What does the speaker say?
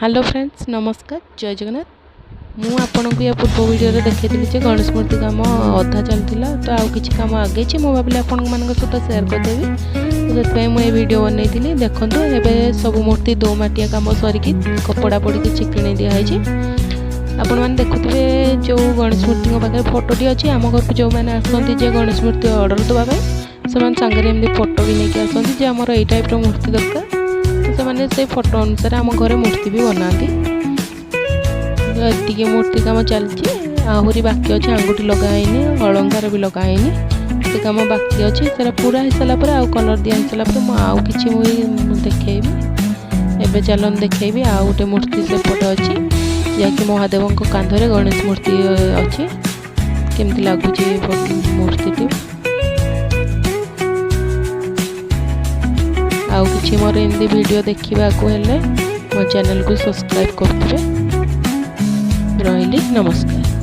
Hello friends, ନମସ୍କାର, ଜୟ ଜଗନ୍ନାଥ। ମୁଁ ଆପଣଙ୍କୁ ୟା ପୂର୍ବ ଭିଡ଼ିଓରେ ଦେଖାଇଥିଲି ଯେ ଗଣେଶ ମୂର୍ତ୍ତି କାମ ଅଧା ଚାଲିଥିଲା, ତ ଆଉ କିଛି କାମ ଆଗେଇଛି। ମୁଁ ଭାବିଲି ଆପଣମାନଙ୍କ ସହିତ ସେୟାର କରିଦେବି, ତ ସେଥିପାଇଁ ମୁଁ ଏ ଭିଡ଼ିଓ ବନେଇଥିଲି। ଦେଖନ୍ତୁ, ଏବେ ସବୁ ମୂର୍ତ୍ତି ଦୋମାଟିଆ କାମ ସରିକି କପଡ଼ା ପଡ଼ିକି ଚିକିଣେଇ ଦିଆହେଇଛି। ଆପଣମାନେ ଦେଖୁଥିବେ, ଯେଉଁ ଗଣେଶ ମୂର୍ତ୍ତିଙ୍କ ପାଖରେ ଫଟୋଟି ଅଛି। ଆମ ଘରକୁ ଯେଉଁମାନେ ଆସନ୍ତି ଯେ ଗଣେଶ ମୂର୍ତ୍ତି ଅର୍ଡ଼ର ଦେବା ପାଇଁ, ସେମାନେ ସାଙ୍ଗରେ ଏମିତି ଫଟୋ ବି ନେଇକି ଆସନ୍ତି ଯେ ଆମର ଏଇ ଟାଇପ୍ର ମୂର୍ତ୍ତି ଦରକାର। ତ ସେମାନେ ସେଇ ଫଟୋ ଅନୁସାରେ ଆମ ଘରେ ମୂର୍ତ୍ତି ବି ବନାନ୍ତି। ତ ଏତିକି ମୂର୍ତ୍ତି କାମ ଚାଲିଛି, ଆହୁରି ବାକି ଅଛି। ଆଙ୍ଗୁଠି ଲଗା ହେଇନି, ଅଳଙ୍କାର ବି ଲଗା ହେଇନି, ସେ କାମ ବାକି ଅଛି। ସେଟା ପୁରା ହେଇସାରିଲା ପରେ ଆଉ କଲର୍ ଦିଆ ହେଇସାରିଲା ପରେ ମୁଁ ଆଉ କିଛି ମୁଁ ଦେଖେଇବି। ଏବେ ଚାଲନ୍ତୁ ଦେଖେଇବି, ଆଉ ଗୋଟେ ମୂର୍ତ୍ତି ସେପଟେ ଅଛି, ଯାହାକି ମହାଦେବଙ୍କ କାନ୍ଧରେ ଗଣେଶ ମୂର୍ତ୍ତି ଅଛି। କେମିତି ଲାଗୁଛି ମୂର୍ତ୍ତିଟି? ଆଉ କିଛି ମୋର ଏମିତି ଭିଡ଼ିଓ ଦେଖିବାକୁ ହେଲେ ମୋ ଚ୍ୟାନେଲକୁ ସବସ୍କ୍ରାଇବ୍ କରୁଥିବେ। ରହିଲି, ନମସ୍କାର।